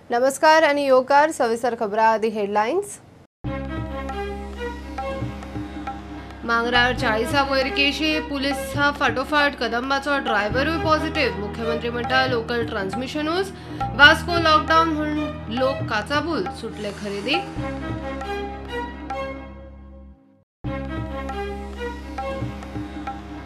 नमस्कार आणि योकार सविस्तर खबरा आदी हेडलाइन्स। मांगरार 40 वयर केशी, पुलिसा फाटोफाट कदंबाचो ड्रायव्हरूय पॉझिटिव्ह। मुख्यमंत्री म्हणटा लोकल ट्रान्समिशनूच, वास्को लॉकडावन म्हूण लोक काचाबूल, सुटले खरेदी।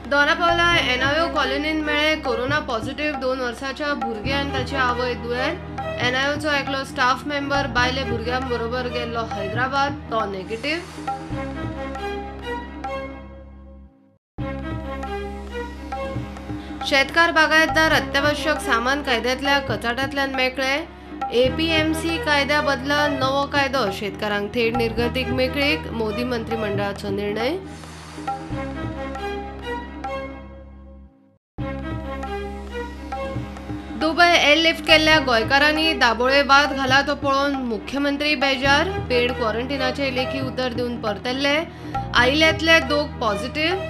दोनापावला एनआयओ कॉलनीन मेळ्ळे कोरोना पॉझिटिव्ह 2 वर्साच्या भुरग्यान ताची आवय दुयेंत। एनआयओचो एकलो स्टाफ मेंबर बायले भुरग्यां बरोबर गेल्लो हैदराबाद, तो नेगेटिव्ह। शेतकार बागायतदार अत्यावश्यक सामान कायद्यांतल्या कचाटांतल्यान मेकळे। एपीएमसी कायद्या बदला नवो कायदो, शेतकारांक थेट निर्गतीक मेकळीक, मोदी मंत्रिमंडळाचो निर्णय। दुबय एअरलिफ्ट केल्ल्या गोंयकारांनी दाबोळे वाद घाला तो पळोवन मुख्यमंत्री बेजार। पेड क्वॉरंटिनाचे लेखी उतर दिवन परतल्ले, आयिल्ल्यांतले 2 पॉझिटिव्ह।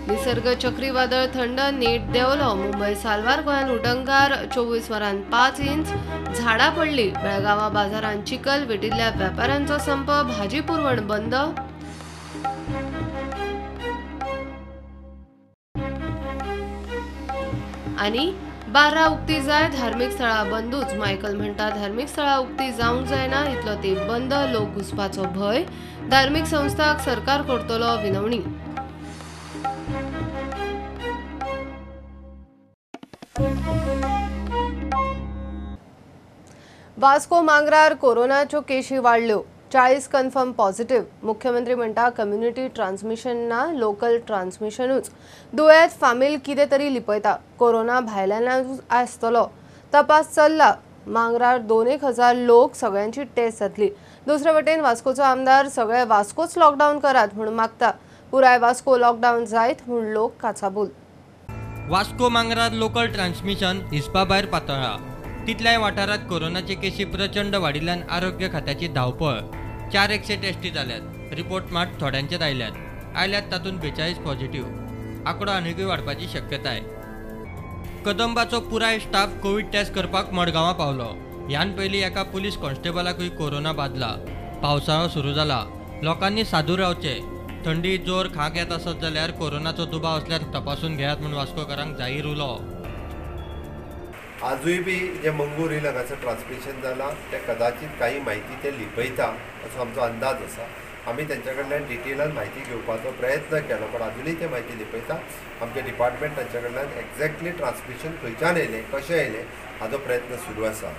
निसर्ग चक्रीवादळ थंड नेट देंवलो, मुंबय साल्वार गोंयांत उटंगार 24 वरांत 5 इंच, झाडां पडली। बेळगांवां बाजारांत चिखल, विटिल्ल्या वेपाऱ्यांचो संप, भाजी पुरवण बंद। आनी 12 उक्ती जाय, धार्मीक स्थळां बंदूच। मायकल म्हणटा धार्मीक स्थळां उक्ती जावंक जायना, इतलो तेंप बंद, लोक घुसपाचो भंय। धार्मीक संस्थांक सरकार करतलो विनवणी। वास्को मांगरार कोरोनाच्यो केशी वाडल्यो, 40 कन्फर्म पॉझिटिव्ह। मुख्यमंत्री म्हणटा कम्युनिटी ट्रान्समिशन ना, लोकल ट्रान्समिशनूच। दुयेंत फामील कितें तरी लिपयता, कोरोना भायल्यानूच आसतलो, तपास चल्ला। मांगरार 2,000 लोक, सगळ्यांची टेस्ट जातली। दुसरे वटेन वास्कोचो आमदार सगळे वास्कोच लॉकडावन करात म्हूण मागता। पुराय वास्को लॉकडावन जायत म्हूण लोक काचाबूल। वास्को मांगरार लोकल ट्रान्समिशन हिसपा भायर पातळ्ळा। तितल्याय वाठारांत कोरोनाचे केशी प्रचंड वाडिल्ल्यान आरोग्य खात्याची धांवपळ। 400 टेस्टी जाल्यात, रिपोर्ट मात थोड्यांचेच आयल्यात, तातूंत 42 पॉझिटिव्ह। आंकडो आनिकूय वाडपाची शक्यताय। कदंबाचो पुराय स्टाफ कोवीड टेस्ट करपाक मडगांवां पावलो। ह्यान पयलीं एका पुलीस कॉन्स्टेबलाकूय कोरोना बादला। पावसाळो सुरू जाला, लोकांनी सादूर रावचें। थंडी, जोर, खांक येत आसत जाल्यार कोरोनाचो दुबाव आसल्यार तपासून घेयात म्हूण वास्कोकारांक जाहीर उलो। आजूय बी जे मंगूर हिल हांगासर ट्रान्समिशन जालां तें कदाचित काही म्हायती ते लिपयता असो आमचो अंदाज आसा। आमी तेंच्या कडल्यान डिटेलान म्हायती घेवपाचो प्रयत्न केलो, पण आजुनूय ते म्हायती लिपयता। आमचें डिपार्टमेंट तांच्या कडल्यान एक्झॅक्टली ट्रान्समिशन खंयच्यान येयलें, कशें येयलें हाजो प्रयत्न सुरू आसा।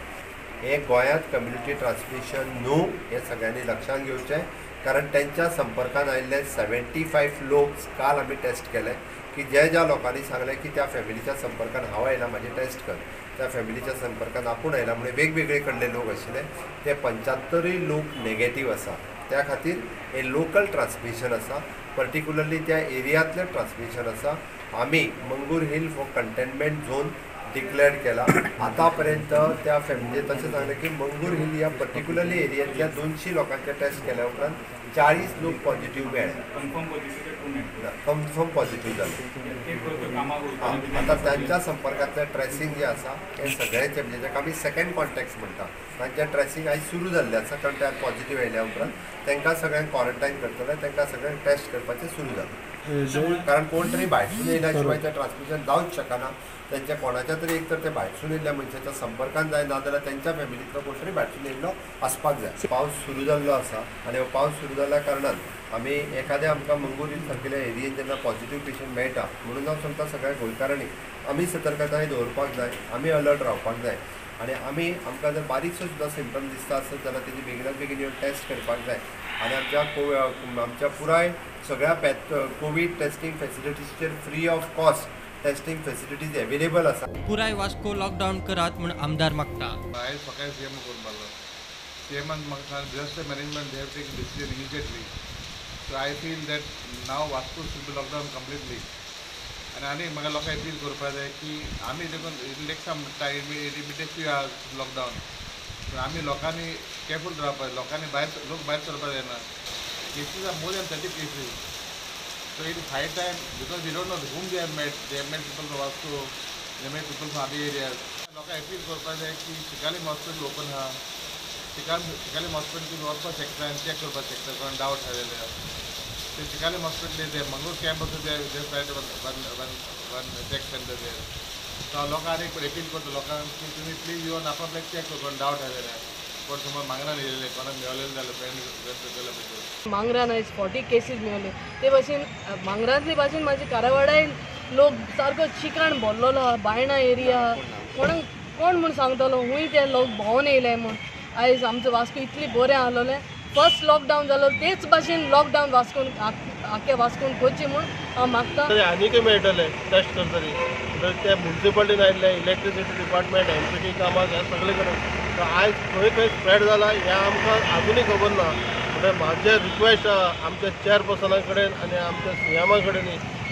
हें गोंयांत कम्युनिटी ट्रान्समिशन न्हू हें सगळ्यांनी लक्षांत घेवचें, कारण तेंच्या संपर्कान आयिल्ले 75 लोक काल आमी टेस्ट केले की जे ज्या लोकांनी सांगलें की त्या फॅमिलीच्या संपर्कान हांव आयला, म्हाजी टेस्ट कर, त्या फॅमिलीच्या संपर्कान आपूण आयला म्हणून वेगवेगळे कडले लोक आशिल्ले, ते 75 लोक नेगेटीव आसा। त्या खातीर हें लोकल ट्रान्समिशन आसा, पर्टिक्युलरली त्या एरियांतलें ट्रान्समिशन आसा। आमी Mangor hill for containment zone declare केला। आतां पर्यंत त्या फॅमिली तशें सांगलें की मंगूर हिल ह्या पर्टिक्युलरली एरियांतल्या 200 लोकांचे टेस्ट केल्या उपरांत 40 लोक पॉझिटिव्ह मेळ्ळे, कन्फर्म पॉझिटिव्ह जाले। आतां तांच्या संपर्कांतलें ट्रेसींग जें आसा हें सगळ्यांचें, म्हणजे जाका आमी सेकंड कॉन्टेक्ट म्हणटा, तांचें ट्रेसींग आयज सुरू जाल्लें आसा। कारण ते पॉझिटिव्ह आयल्या उपरांत तांकां सगळ्यांक क्वॉरंटायन करतले, तांकां सगळ्यांक टेस्ट करपाचें सुरू जालें। कारण कोण तरी भायरसून येयल्या शिवाय तें ट्रान्समिशन जावंक शकना। तेंच्या कोणाच्या तरी एक तर ते भायरसून येयल्ल्या मनशाच्या संपर्कान जाय, नाजाल्यार तेंच्या फॅमिलींतलो कोण तरी भायरसून येयल्लो आसपाक जाय। पावस सुरू जाल्लो आसा आनी हो पावस सुरू जाल्ल्या कारणान आमी एखाद्या आमकां मंगूर हिल सारकेल्या एरियेन जेन्ना पॉझिटिव्ह पेशंट मेळटा, म्हणून हांव सांगता सगळ्या गोंयकारांनी आमी सतर्कताय दवरपाक जाय, आमी अलर्ट रावपाक जाय आनी आमी आमकां जर बारीकसो सुद्दां सिमटम दिसता आसत जाल्यार तेजी बेगिनात बेगीन येवन टेस्ट करपाक जाय। आनी आमच्या पुराय सगळ्या कोवीड टेस्टींग फॅसिलिटीजचेर free of cost testing facilities available आसा। पुराय वास्को लॉकडावन करात म्हूण आमदार मागता। आयज सकाळी सीएम करून मारलो, सीएमान म्हाका सांगलें disaster management they have taken decision immediately. So I feel that now Vasco should be lockdown completely. आनी आनी म्हाका लोकांक अपील करपाक जाय की आमी देखून it take some time, it may take few hours lockdown, पूण आमी लोकांनी केरफूल रावपाक जाय। लोकांनी भायर, लोक भायर सरपाक जायना। Cases are more than 30 cases. So it is high time because we don't know whom they have met. They have met people from Vasco, they met people from other areas. लोकांक appeal करपाक जाय की Chicalim hospital open आहा, Chicalim hospital तुमी वचपाक शकता आनी check करपाक शकता कोण डावट आहा जाल्यार. ते चिकालीम हॉस्पिटल ते मंगळूर कॅम्प आसा ते side one one one check centre there. So हांव लोकांक आनी एक अपील करता लोकांक की तुमी प्लीज येवन आपल्याक चॅक कर कोण डावट आहा जाल्यार. कोण समज मांगरान येयल्ले कोणाक मेवलेले जाल्यार फ्रेंड सर्कला भितर मांगरान आयज 40 केसीस मेवले. ते भाशेन मांगरांतले भाशेन म्हाजे कारवाडाय लोक सारको चिकाण भरलेलो आहा. बायणा एरिया कोणाक कोण म्हूण सांगतलो हूंय ते लोक भोंवन येयले म्हूण. आयज आमचो वास्को इतली बरें आहलोलें. फर्स्ट लॉकडावन जालो तेच भाशेन लॉकडावन वास्कोन आख्या वास्कोन करचें म्हूण हांव मागता. आनीकय मेळटले टेस्ट करतली ते मुन्सिपालिटीन आयिल्ले इलेक्ट्रिसिटी डिपार्टमेंट एमपीटी कामाक ह्या सगळे कडेन. आयज खंय खंय स्प्रेड जाला हें आमकां आजुनूय खबर ना. म्हणटकीर म्हाजें रिक्वेस्ट आहा आमच्या चेअरपर्सना कडेन आनी आमच्या सीएमा कडेन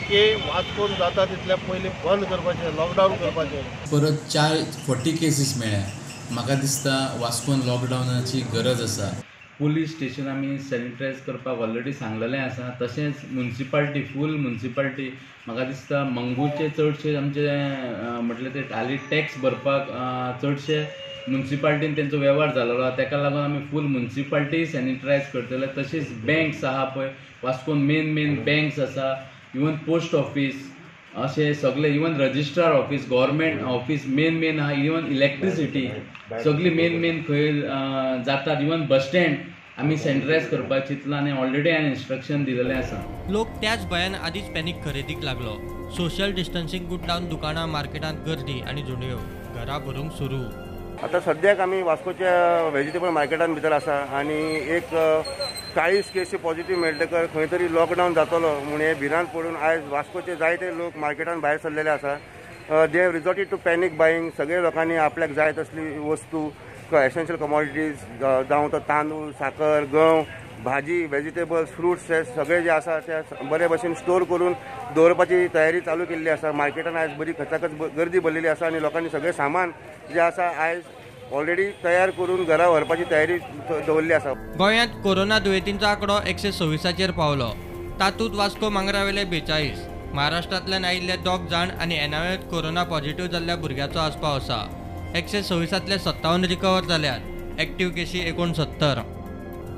की वास्कोन जाता तितल्या पयलीं बंद करपाचें, लॉकडावन करपाचें. परत 40 केसीस मेळ्ळ्या. म्हाका दिसता वास्कोन लॉकडावनाची गरज आसा. पुलीस स्टेशन आमी सॅनिटायज करपाक ऑलरेडी सांगलेलें आसा. तशेंच मुन्सिपाल्टी फूल मुन्सिपाल्टी म्हाका दिसता मंगूरचे चडशे आमचे म्हटल्यार ते हालीं टॅक्स भरपाक चडशे मुन्सिपाल्टीन तेंचो वेव्हार जालेलो आसा. तेका लागून आमी फूल मुन्सिपाल्टी सॅनिटायज करतले. तशेंच बँक्स आहा पळय वास्कोन मेन मेन बँक्स आसा, इवन पोस्ट ऑफीस अशें सगळे, even registrar office, government office main main आहा, इवन इलेक्ट्रिसिटी सगळी मेन मेन खंय जातात, इवन बस स्टँड आमी सॅनिटायज करपाक चिंतलां आनी ऑलरेडी हांवें इन्स्ट्रक्शन दिलेलें आसा. लोक त्याच भंयान आदींच पॅनीक खरेदीक लागलो. सोशल डिस्टन्सिंग गुटलावन दुकानां मार्केटांत गर्दी आनी झुंडयो घरां भरूंक सुरू. आतां सद्याक आमी वास्कोच्या व्हेजिटेबल मार्केटान भितर आसा आनी एक 40 केसी पॉझिटिव्ह मेळटकर खंय तरी लॉकडावन जातलो म्हूण हे भिरांत पडून आयज वास्कोचे जायते लोक मार्केटान भायर सरलेले आसा. They have resorted to panic buying. सगळे लोकांनी आपल्याक जाय तसली वस्तू, एसेन्शियल कमॉडिटीज जावं तो तांदूळ, साकर, गंव, भाजी, व्हेजिटेबल्स, फ्रुट्स हे सगळे जे आसा ते बरे भशेन स्टोर करून दवरपाची तयारी चालू केल्ली आसा. मार्केटान आयज बरी खचाखच गर्दी भरलेली आसा आनी लोकांनी सगळें सामान जें आसा आयज ऑलरेडी तयार करून घरा व्हरपाची तयारी दवरली आसा. गोंयांत कोरोना दुयेंतींचो आंकडो 126 पावलो. तातूंत वास्को मांगरावेले 42, महाराष्ट्रांतल्यान आयिल्ले 2 जाण आनी एनआयएत कोरोना पॉझिटिव्ह जाल्ल्या भुरग्याचो आस्पाव आसा. 126 57 रिकवर जाल्यात. एक्टिव्ह केसी 69.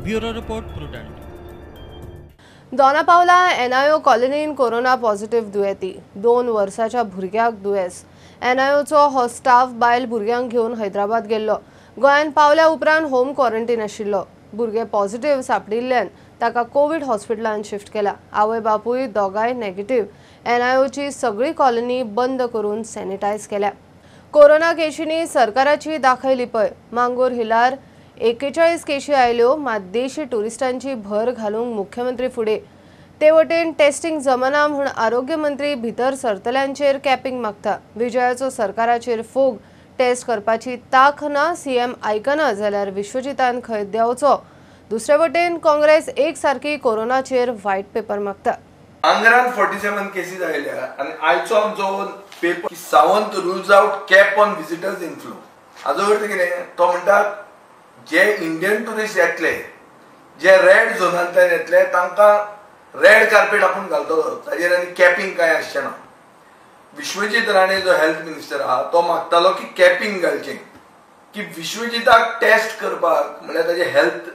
Bureau report, Prudent. Dona Paula NIO कॉलनीन corona positive दुयेंती, 2 वर्साच्या भुरग्याक दुयेंस. एनआयओचो हो स्टाफ बायल भुरग्यांक घेवन हैदराबाद गेल्लो. गोंयांत पावल्या उपरांत होम क्वॉरंटीन आशिल्लो. भुरगें पॉझिटिव्ह सांपडिल्ल्यान ताका कोवीड हॉस्पिटलांत शिफ्ट केला. आवय बापूय दोगांय नेगेटिव्ह. एनआयओची सगळी कॉलनी बंद करून सॅनिटायज केल्या. कोरोना केशींनी सरकाराची दाखय लिपय. मांगोर हिलार 41 केशी आयल्यो, मात देशी टुरिस्टांची भर घालूंक मुख्यमंत्री फुडें. ते वटेन टेस्टिंग जमना म्हूण आरोग्य मंत्री भितर सरतल्यांचेर कॅपिंग मागता. विजयाचो सरकाराचेर फोग. टेस्ट करपाची तांक ना, सीएम आयकना जाल्यार विश्वजितान खंय देंवचो. दुसरे वटेन काँग्रेस एक सारकी कोरोनाचेर व्हायट पेपर मागता. मांगरान 47 केसीस आयल्या आनी आयचो आमचो paper Sawant rules out cap on visitors inflow. हाजो अर्थ कितें, तो म्हणटा जे इंडियन ट्युरिस्ट येतले, जे रेड झोनांतल्यान येतले तांकां रेड कार्पेट आपूण घालतलो, ताजेर आनी कॅपिंग कांय आसचें ना. विश्वजीत राणे जो हेल्थ मिनिस्टर आहा तो मागतालो की कॅपिंग घालचें, की विश्वजिताक टेस्ट करपाक म्हणल्यार ताजे हेल्थ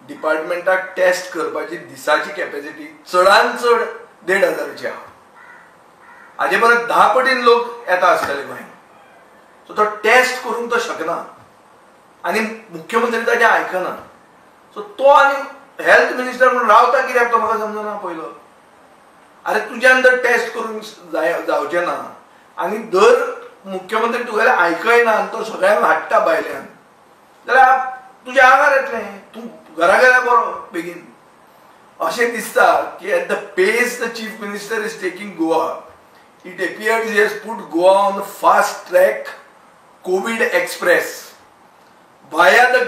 डिपार्टमेंटाक टेस्ट करपाची दिसाची कॅपेसिटी चडान चड 1500 आहा. हाजे परस 10 पटीन लोक येता आसतले गोंयांत. सो तो टेस्ट करूंक तो शकना आनी मुख्यमंत्री ताजें आयकना. सो तो आनी हेल्थ मिनिस्टर म्हणून रावता कित्याक तो म्हाका समजना. पयलो अरे तुज्यान जर टेस्ट करूंक जावचें ना आनी दर मुख्यमंत्री तुगेलें आयकयना आनी तो सगळ्यांक हाडटा भायल्यान जाल्यार तुज्या आंगार येतलें, तूं घरा गेल्यार बरो बेगीन. अशें दिसता की at the pace the chief minister is taking Goa, it appears he has put Goa on fast track COVID express via the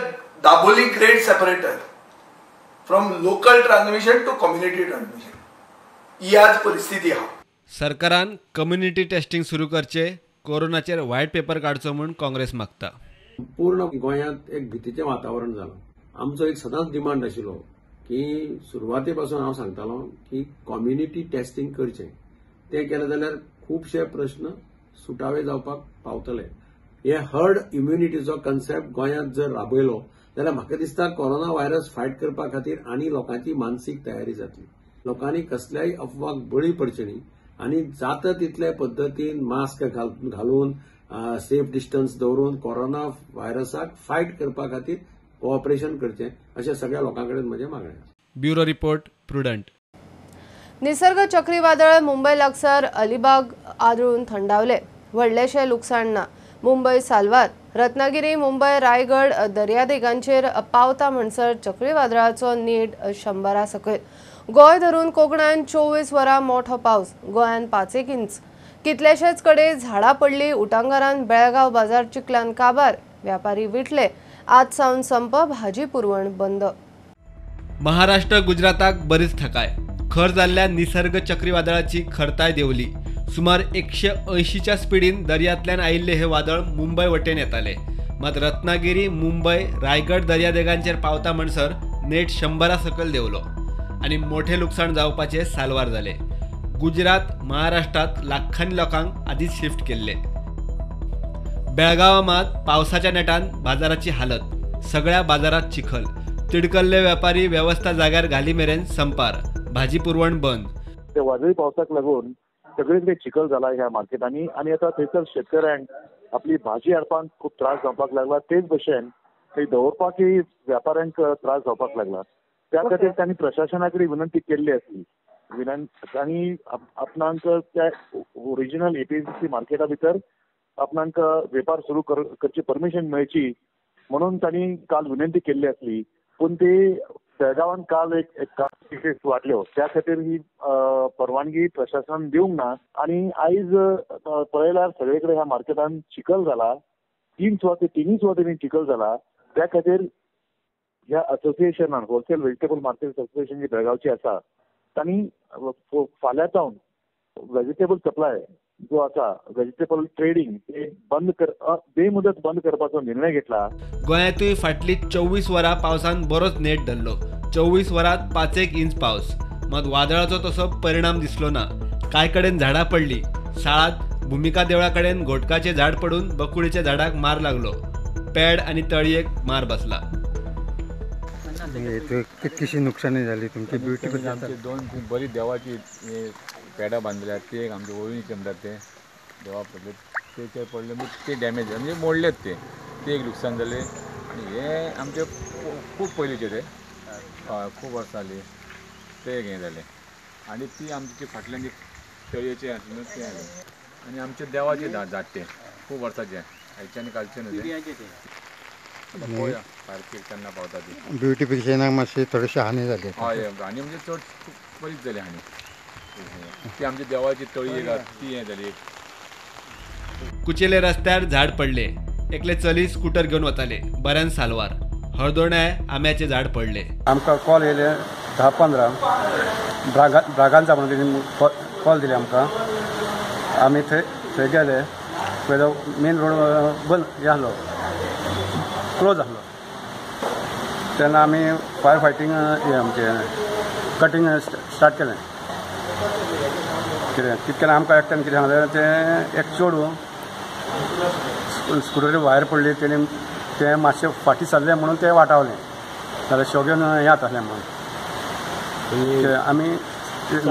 Dabolim grade separator from local transmission to community transmission. ही आज परिस्थिती आहा. सरकारान community testing सुरू करचे, कोरोनाचेर white paper काडचो म्हूण काँग्रेस मागता. पूर्ण गोंयांत एक भितीचें वातावरण जालां. आमचो एक सदांच डिमांड आशिल्लो की सुरवाते पासून हांव सांगतालो की कम्युनिटी टेस्टिंग करचें, तें केलें जाल्यार खुबशे प्रश्न सुटावे जावपाक पावतले. हे हर्ड इम्युनिटीचो कन्सेप्ट गोंयांत जर राबयलो जाल्यार म्हाका दिसता कोरोना व्हायरस फायट करपा खातीर आनी लोकांची मानसीक तयारी जातली. लोकांनी कसल्याय अफवाक बळी पडचे न्ही आनी जाता तितले पद्दतीन मास्क घालून सेफ डिस्टन्स दवरून कोरोना व्हायरसाक फायट करपा खातीर कोऑपरेशन करचें अशें सगळ्या लोकां कडेन म्हजें मागणें आसा. Bureau report, Prudent. निसर्ग चक्रीवादळ मुंबय लागसार अलिबाग आदळून थंडावले. व्हडलेशें लुकसाण ना. मुंबय साल्वार, रत्नागिरी, मुंबय, रायगड दर्यादेगांचेर पावता म्हणसर चक्रीवादळाचो नेट 100 सकयल. गोंय धरून कोकणांत 24 वरां मोठो पावस. गोंयांत 5 इंच. कितलेशेच कडेन झाडां पडली. उटांगारान बेळगांव बाजार चिखलान काबार. व्यापारी विटले. आज सावन संप, भाजी पुरवण बंद. महाराष्ट्र गुजराताक बरीच थकाय. खर जाल्ल्या निसर्ग चक्रीवादळाची खरताय देंवली. सुमार 180च्या स्पिडीन दर्यांतल्यान आयिल्ले हे वादळ मुंबय वटेन येताले. मात रत्नागिरी, मुंबय, रायगड दर्यादेगांचेर पावता म्हणसर नेट 100 सकयल देंवलो आनी मोठे लुकसाण जावपाचे साल्वार जाले. गुजरात, महाराष्ट्रात लाखांनी लोकांक आदींच शिफ्ट केल्ले. बेळगांवां मात पावसाच्या नेटान बाजाराची हालत. सगळ्या बाजारात चिखल. तिडकल्ले व्यापारी वेवस्था जाग्यार घाली मेरेन संपार. भाजी पुरवण बंद. ते वादळी पावसाक लागून सगळे कडेन चिखल जाला ह्या मार्केटांनी आनी आतां थंयसर शेतकऱ्यांक आपली भाजी हाडपाक खूब त्रास जावपाक लागला. तेच भशेन थंय दवरपाकय व्यापाऱ्यांक त्रास जावपाक लागला. त्या खातीर तांणी प्रशासना कडेन विनंती केल्ली आसली. तांणी आपणाक त्या ओरिजिनल एपीएमसी मार्केटा भितर आपणाक वेपार सुरू करची परमिशन मेळची म्हणून तांणी काल विनंती केल्ली आसली. पूण ती बेळगांवान काल एक केसीस वाडल्यो, त्या खातीर ही परवानगी प्रशासनान दिवंक ना. आनी आयज पळयल्यार सगळे कडेन ह्या मार्केटान चिखल जाला. तिनूय सुवातींनी चिखल जाला. त्या खातीर ह्या असोसिएशनान, होलसेल व्हेजिटेबल मार्केट असोसिएशन जी बेळगांवची आसा, तांणी फाल्यां सावन व्हेजिटेबल सप्लाय जो आसा, व्हेजिटेबल ट्रेडिंग ते बंद बेमुदत बंद करपाचो निर्णय घेतला. गोंयांतूय फाटली 24 वरां पावसान बरोच नेट धरलो. 24 वरांत 5 इंच पावस. मात वादळाचो तसो परिणाम दिसलो ना. कांय कडेन झाडां पडली. साळांत भुमिका देवळा कडेन घोटकाचें झाड पडून बकुळीच्या झाडाक मार लागलो. पेड आनी तळयेक मार बसला. कितकीशी नुकसानी जाली तुमची? ब्युटी आमची दोन बरी देवाची पेडां बांदल्या, ते एक आमचे ओळीचे म्हणटात ते देवा पडले, तेचेर पडले म्हणजे ते डॅमेज म्हणजे मोडलेत ते, ते एक लुकसाण जालें. आनी हे आमचे खूब पयलींचे ते, हय खूब वर्सां जालीं ते एक हें जालें. आनी ती आमची फाटल्यान जी तळयेचें आसलें न्हू तें जालें. आनी आमचे देवाचें झाड तें खूब वर्सांचें, आयचें आनी कालचें न्हू तें. पळोवया सारकें केन्ना पावता ती. ब्युटिफिकेशनाक मातशी थोडीशी हानी जाली. हय, हानी म्हणजे चड खूब बरीच जाली हानी. ती आमची देवाची तळी एक ती हें जाली. कुचेले रस्त्यार झाड पडले. एकले चली स्कूटर घेवन वताले. बऱ्यान साल्वार. हळदोण्या आंब्याचे झाड पडले. आमकां कॉल येयले 10:15 ब्रागांचा म्हणून तेणी कॉल दिले आमकां. आमी थंय गेले. पयलो मेन रोड बंद हें आसलो, क्लोज आसलो. तेन्ना आमी फायर फायटींग हें आमचें कटींग स्टार्ट केलें. कितें कितें केलें आमकां एकट्यान कितें सांगलें, तें एक चेडूं स्कुटरी वायर पडली, तेणी तें मातशें फाटीं सरलें म्हणून तें वाटावलें. जाल्यार शो घेवन हें जातालें म्हणून आमी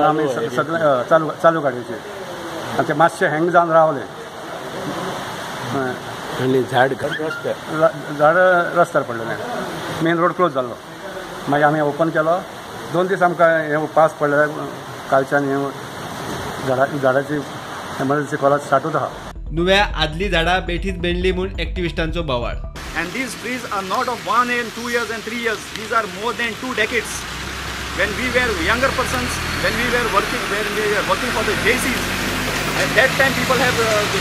आमी सगळें चालू चालू गाडयेचेर आनी तें मातशें हँग जावन रावलें. आनी झाड झाड रस्त्यार पडलेलें. मेन रोड क्लोज जाल्लो. मागीर आमी ओपन केलो. 2 दीस आमकां हें पास पडले. कालच्यान हें झाडाची एमर्जन्सी कॉल स्टार्टूच आहा. नुव्या आदली झाडां बेठीच बेणली म्हूण एक्टिविस्टांचो बोवाळ. And these trees are not of 1 and 2 years and 3 years. These are more than 2 decades. When we were younger persons, when we were working for the JCs, at that time people have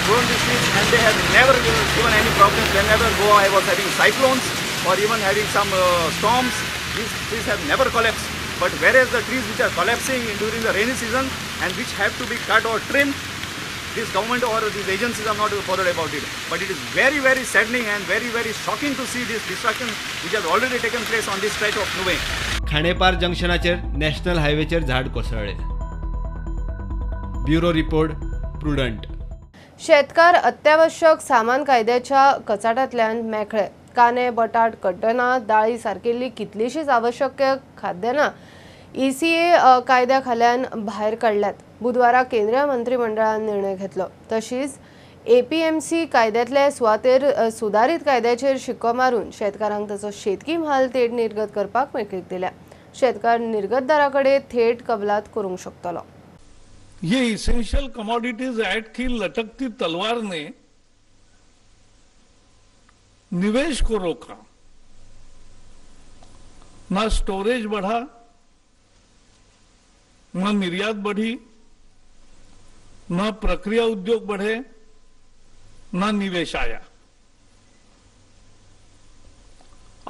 grown these trees and they have never given any problems. Whenever Goa was having cyclones or even having some storms, these trees have never collapsed. But whereas the trees which are collapsing during the rainy season and which have to be cut or trimmed, this government or these agencies are not bothered about it. But it is very, very saddening and very, very shocking to see this destruction which has already taken place on this stretch of Nuvem. Khandepar जंक्शनाचेर national हायवेचेर झाड कोसळ्ळें. Bureau report, Prudent. शेतकार अत्यावश्यक सामान कायद्याच्या कचाटांतल्यान मेकळे. कांदे, बटाट, कड्डणां, दाळी सारकेल्ली कितलीशीच आवश्यक खाद्यान्नां ECA कायद्या खाल्यान भायर काडल्यात. बुधवारा केंद्रीय मंत्रिमंडळान निर्णय घेतलो. तशीच APMC कायद्यातले सुवातेर सुदारीत कायद्याचेर शिक्को मारून शेतकारांक ताचो शेतकी म्हाल थेट निर्गत करपाक मेकळीक दिल्या. शेतकार निर्गतदारा कडेन थेट कबलात करूंक शकतलो. ये इसेंशियल कमोडिटीज एक्ट की लटकती तलवार ने निवेश को रोका, ना स्टोरेज बढ़ा, ना निर्यात बढ़ी, ना प्रक्रिया उद्योग बढ़े, ना निवेश आया।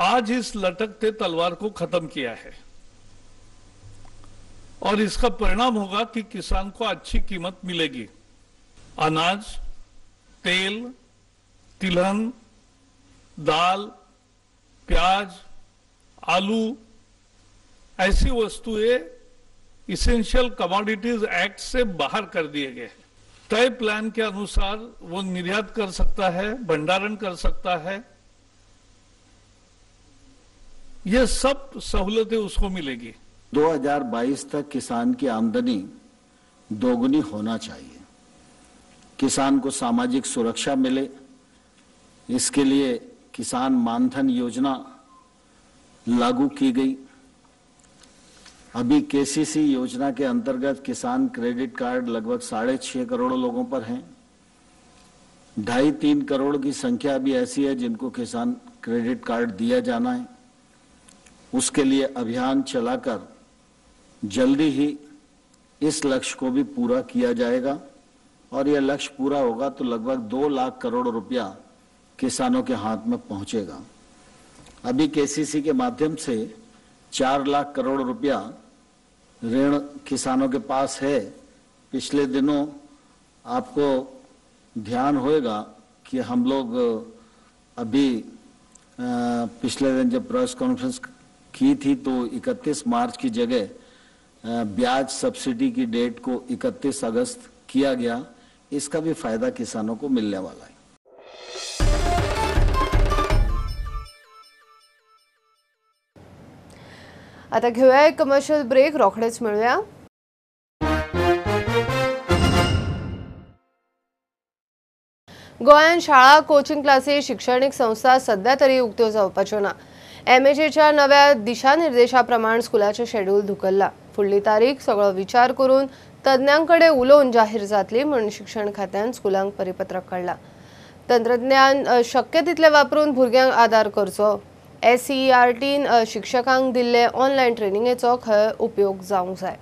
आज इस लटकते तलवार को खत्म किया है और इसका परिणाम होगा कि किसान को अच्छी कीमत मिलेगी। अनाज, तेल, तिलहन, दाल, प्याज, आलू ऐसी वस्तुएं इसेंशियल कमोडिटीज एक्ट से बाहर कर दिए गए हैं। तय प्लान के अनुसार वो निर्यात कर सकता है, भंडारण कर सकता है, ये सब सहूलतें उसको मिलेगी। 2022 तक किसान की आमदनी दोगुनी होना चाहिए। किसान को सामाजिक सुरक्षा मिले, इसके लिए किसान मानधन योजना लागू की गई। अभी केसीसी योजना के अंतर्गत किसान क्रेडिट कार्ड लगभग 6.5 करोड़ लोगों पर हैं। 2.5-3 करोड़ की संख्या भी ऐसी है जिनको किसान क्रेडिट कार्ड दिया जाना है। उसके लिए अभियान चलाकर जल्दी ही इस लक्ष्य को भी पूरा किया जाएगा और यह लक्ष्य पूरा होगा तो लगभग 2 लाख करोड़ रुपया किसानों के हाथ में पहुंचेगा। अभी केसीसी के माध्यम से 4 लाख करोड़ रुपया ऋण किसानों के पास है। पिछले दिनों आपको ध्यान होएगा कि हम लोग अभी पिछले दिन जब प्रेस कॉन्फ्रेंस की थी तो 31 मार्च की जगह ब्याज सब्सिडी की डेट को 31 अगस्त किया गया। इसका भी फायदा किसानों को मिलने वाला है। आता घेऊया एक कमर्शियल ब्रेक, रोखडेच मिळूया। गोंयांत शाळा, कोचिंग क्लासी, शिक्षणीक संस्था सध्या तरी उक्त्यो जावपाच्यो ना. एमएचएच्या नव्या दिशानिर्देशा प्रमाण स्कुलाचें शेड्यूल धुकल्ला. फुडली तारीख सगळो विचार करून तज्ञांकडे उलोवन जाहीर जातली म्हूण शिक्षण खात्यान स्कुलांक परिपत्रक काडला. तंत्रज्ञान शक्य तितलें वापरून भुरग्यांक आदार करचो. SCERTन शिक्षकांक दिल्ले ऑनलायन ट्रेनिंगेचो खंय उपयोग जावंक जाय.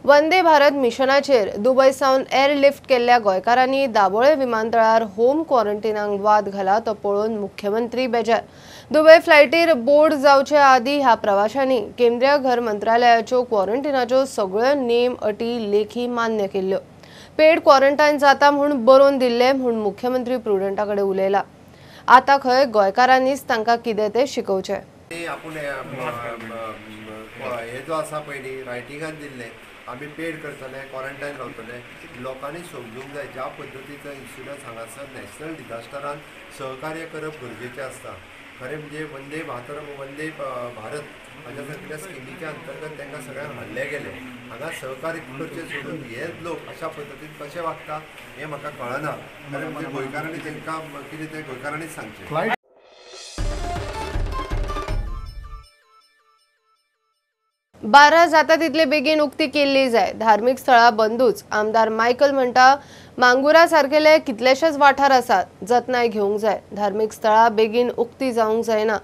वंदे भारत मिशनाचेर दुबय सावन एअरलिफ्ट केल्ल्या गोंयकारांनी दाबोळे विमानतळार होम क्वॉरंटिनाक वाद घाला तो पळोवन मुख्यमंत्री बेजार. दुबय फ्लायटीर बोर्ड जावचे आदी ह्या प्रवाशांनी केंद्रीय घर मंत्रालयाच्यो क्वॉरंटिनाच्यो सगळ्यो नेम अटी लेखी मान्य केल्ल्यो. पेड क्वॉरंटायन जाता म्हूण बरोवन दिल्लें म्हूण मुख्यमंत्री प्रुडंटा कडेन उलयला. आतां खंय गोंयकारांनीच तांकां कितें तें शिकोवचें. आपूण हे जो आसा पयलीं रायटिंगान दिल्लें आमी पेड करतले, क्वॉरंटायन रावतले. लोकांनी समजूंक जाय ज्या पद्दतीचो इन्सिडंस हांगासर नॅशनल डिजास्टरान सहकार्य करप गरजेचें आसता. खरें म्हणजे वंदे वंदे भारत हाज्या सारकिल्या स्किमीच्या अंतर्गत तांकां सगळ्यांक हाडले गेले. हांगा सहकार्य करचें सोडून हे लोक अशा पद्दतीन कशे वागता हें म्हाका कळना. खरें म्हणजे गोंयकारांनी तांकां कितें तें गोंयकारांनीच सांगचें. 12 जाता तितले बेगीन उक्ती केल्ली जाय. धार्मिक स्थळां बंदूच. आमदार मायकल म्हणटा मांगुरा सारकेले कितलेशेच वाठार आसात, जतनाय घेवंक जाय. धार्मिक स्थळां बेगीन उक्ती जावंक जायना.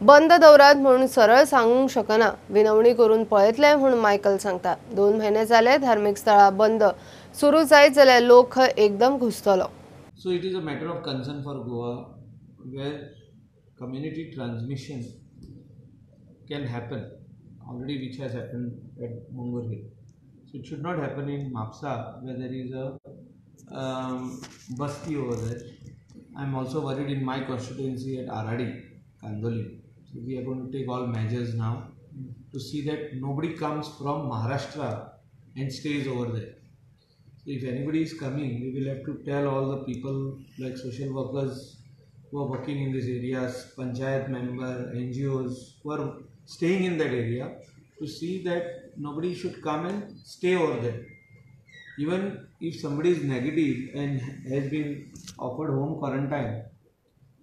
बंद दवरात म्हूण सरळ सांगूंक शकना, विनवणी करून पळयतले म्हूण मायकल सांगता. 2 म्हयने जाले धार्मिक स्थळां बंद सुरू जायत जाल्यार लोक खंय एकदम घुसतलो. So it is a matter of concern for Goa where community transmission can happen already, which has happened at Mongor Hill. So it should not happen in Mapsa where there is a basti over there. I am also worried in my constituency at Aradi, Kandoli. So we are going to take all measures now. to see that nobody comes from Maharashtra and stays over there. So if anybody is coming, we will have to tell all the people like social workers who are working in these areas, panchayat member, NGOs who are staying in that area, to see that nobody should come and stay over there. Even if somebody is negative and has been offered home quarantine,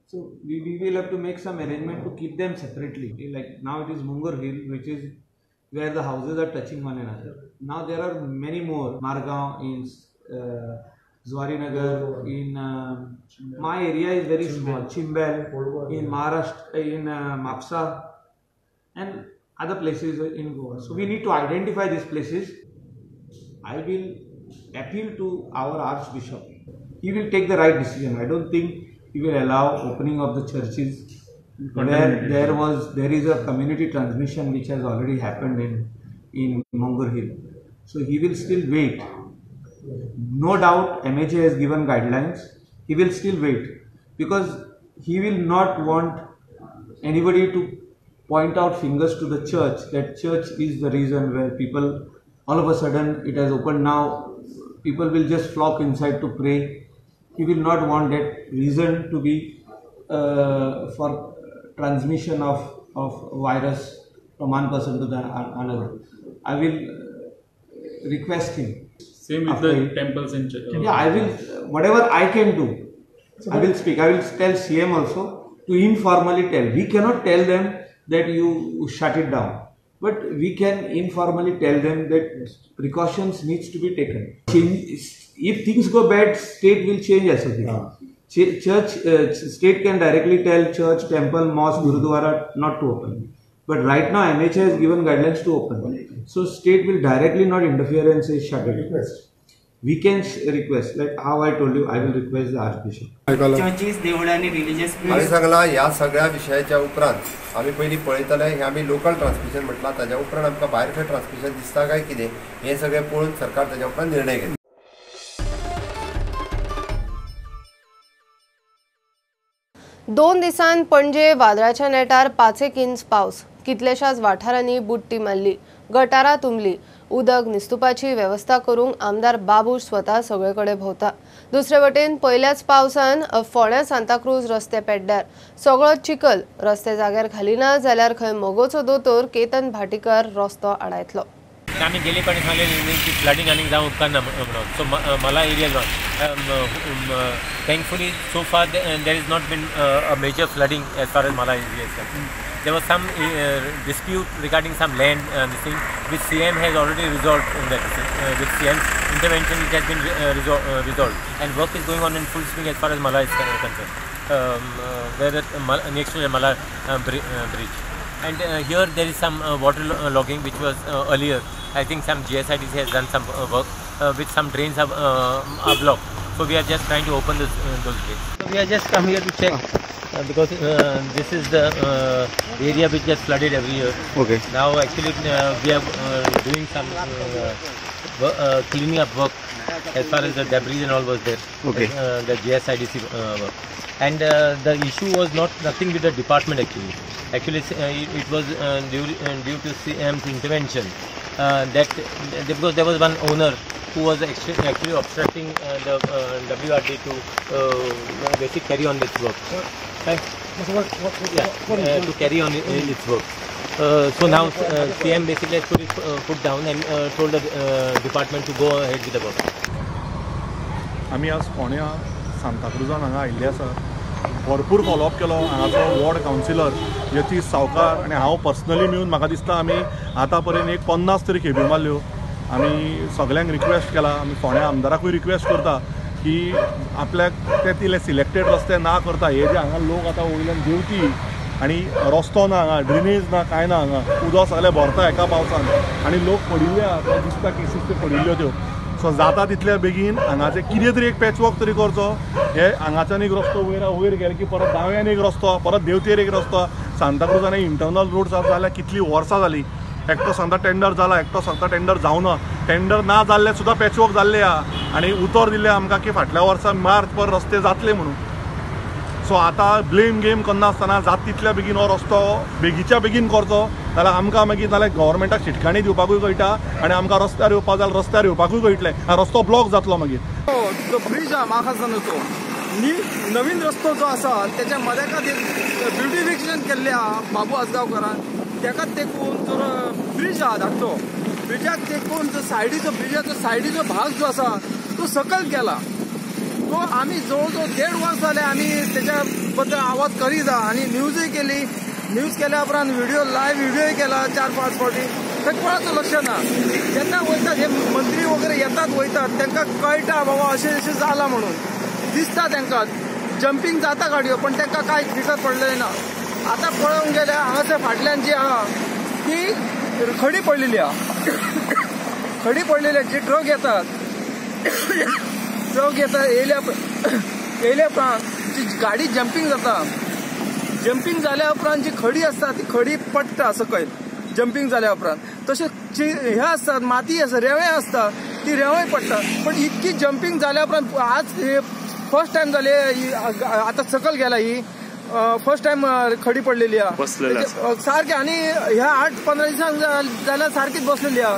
so we will have to make some arrangement to keep them separately. Like now it is Mungur Hill, which is where the houses are touching one another. Now there are many more, Margaon, in Zuarinagar, in my area is very small, Chimbel, in Maharashtra, in Mapsa, and other places in Goa. So we need to identify these places. I will appeal to our Archbishop. He will take the right decision. I don't think he will allow opening of the churches where there is a community transmission which has already happened in Mungur Hill. So he will still wait. No doubt MHA has given guidelines. He will still wait because he will not want anybody to point out fingers to the church that church is the reason where people, all of a sudden it has opened now, people will just flock inside to pray. He will not want that reason to be for transmission of virus from one person to the another. I will request him. Same with the temples and churches. Yeah, I will, whatever I can do, I will speak. I will tell CM also to informally tell. We cannot tell them that you shut it down, but we can informally tell them that precautions needs to be taken. If things go bad, state will change SOP. Church, state can directly tell church, temple, mosque, gurudwara not to open. But right now MHA has given guidelines to open. So state will directly not interfere and say shut it. Request. We can request, like how I told you, I will request the Archbishop. Churches, देवळां आनी religious places. हांवें सांगलां ह्या सगळ्या विशयाच्या उपरांत आमी पयलीं पळयतले हें आमी लोकल ट्रान्समिशन म्हटलां, ताज्या उपरांत आमकां भायर खंय ट्रान्समिशन दिसता काय कितें हें सगळें पळोवन सरकार ताज्या उपरांत निर्णय घेतला. दोन दिसांत पणजे वादळाच्या नेटार 5-1 इंच पावस. कितल्याशाच वाठारांनी बुडटी मारली, गटारां तुंबली. उदक निस्तुपाची वेवस्था करूंक आमदार बाबूश स्वता सगळे कडेन भोंवता. दुसरे वटेन पयल्याच पावसान फोंड्या सांताक्रूज रस्ते पेड्ड्यार, सगळो चिखल. रस्ते जाग्यार घालिना जाल्यार खंय मगोचो दोतोर केतन भाटीकर रस्तो आडायतलो. आमी गेले पाणी सांगलें की फ्लडिंग आनीक जावंक उपकारना म्हणून. सो मला area thankfully so far there is not been a major flooding as far as Mala area is concerned. There was some dispute regarding some land this thing, which CM has already resolved in that, with CM's intervention it has been resolved, and work is going on in full swing as far as Mala is concerned, where the next to the Mala bridge. And here there is some water logging which was earlier. I think some GSIDC has done some work, which some drains are blocked. So we are just trying to open those drains. So we are just come here to check because this is the area which gets flooded every year. Okay. Now actually we are doing some cleaning up work as far as the debris and all was there. Okay. The GSIDC work. And the issue was not nothing with the department actually. Actually, it was due to CM's intervention that because there was one owner who was actually obstructing the WRD to basically carry on its work. Right? Yeah, to carry on its work. So now CM basically has put his foot down and told the department to go ahead with the work. आमी आज फोंड्या सांताक्रुजान हांगा आयिल्ले आसा. भरपूर follow up केलो हांगाचो ward councillor Yatish सावकार आनी हांव पर्सनली मेळून म्हाका दिसता आमी आतां पर्यंत एक 50 तरी खेपयो मारल्यो. आमी सगल्यांक रिक्वेस्ट केला, आमी फोंड्या आमदाराकूय रिक्वेस्ट करता की आपल्याक ते तितले सिलेक्टेड रस्ते ना करता हे जे हांगा लोक आतां वयल्यान देंवती आनी रस्तो ना, हांगा ड्रेनेज ना, कांय ना, हांगा उदक सगळें भरता एका पावसान आनी लोक पडिल्ले आहा, दिसता केसीस त्यो पडिल्ल्यो त्यो. सो जाता तितल्या बेगीन हांगाचें कितें तरी एक पॅचवर्क तरी करचो. हे हांगाच्यान एक रस्तो वयर वयर गेले की परत दाव्यान एक रस्तो, परत देंवतेर एक रस्तो. सांताक्रुजान इंटरनल रोड्स आसा जाल्यार कितलीं वर्सां जालीं, एकटो सांगता टेंडर जाला, एकटो सांगता टेंडर जावना. टेंडर ना जाल्ले सुद्दां पॅचवर्क जाल्ले आहा आनी उतर दिल्लें आमकां की फाटल्या वर्सा मार्च पर रस्ते जातले म्हणून. सो आतां ब्लेम गेम करनासतना जाता तितल्या बेगीन हो रस्तो बेगीच्या बेगीन करचो जाल्यार आमकां मागीर नाल्यार गव्हर्मेंटाक शिटकाणी दिवपाकूय कळटा आनी आमकां रस्त्यार येवपा जाल्यार रस्त्यार येवपाकूय कळटलें. रस्तो ब्लॉक जातलो मागीर. जो ब्रिज आहा माखासनाचो नवीन रस्तो जो आसा तेच्या मदेकात एक ब्युटिफिकेशन केल्लें आहा बाबू आजगांवकारान, तेका तेकून जो ब्रिज आहा धाकटो ब्रिजाक तेकून जो सायडीचो ब्रिजाचो सायडीचो भाग जो आसा तो सकयल गेला. तो आमी जवळ जवळ 1.5 वर्स जालें आमी तेच्या बद्दल आवाज करीत आहा आनी न्यूजय केली. न्यूज केल्या उपरांत व्हिडिओ लायव्ह व्हिडिओय केला 4-5 फावटी, थंय कोणाचो लक्ष ना. जेन्ना वयतात हे मंत्री वगैरे येतात वयतात तांकां कळटा बाबा अशें अशें जालां म्हणून दिसता तांकां, जंपींग जाता गाडयो पण तांकां कांय दिसत पडलें ना. आतां पळोवंक गेल्यार हांगासर फाटल्यान जी आहा ती खडी पडलेली आहा, खडी पडलेली आहा. जी ट्रक येतात ट्रक येता येयल्या येयल्या उपरांत जी गाडी जंपींग जाता, जंपींग जाल्या उपरांत जी खडी आसता ती खडी पडटा सकयल जंपींग जाल्या उपरांत. तशेंच जी हे आसतात माती आसा रेंवे आसता ती रेंवय पडटा. पण इतकी जंपींग जाल्या उपरांत आज फर्स्ट टायम जाली, आतां सकयल गेला ही फर्स्ट टायम खडी पडलेली आहा सारकें. आनी ह्या 8-15 दिसांक जाल्यार सारकीच बसलेली आहा.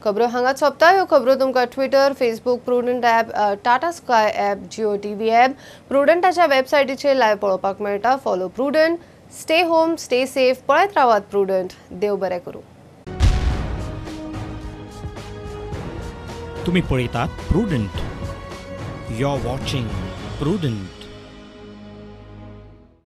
खबरो हांगाच सोंपता. ह्यो खबरो तुमकां Twitter, Facebook, Prudent app, Tata Sky app, Jio TV app, प्रुडंटाच्या वेबसायटीचेर लायव्ह पळोवपाक मेळटा. Follow Prudent, stay home, stay safe. पळयत रावात प्रुडंट. देव बरें करूं. तुम्ही पळयतात Prudent. You are watching Prudent.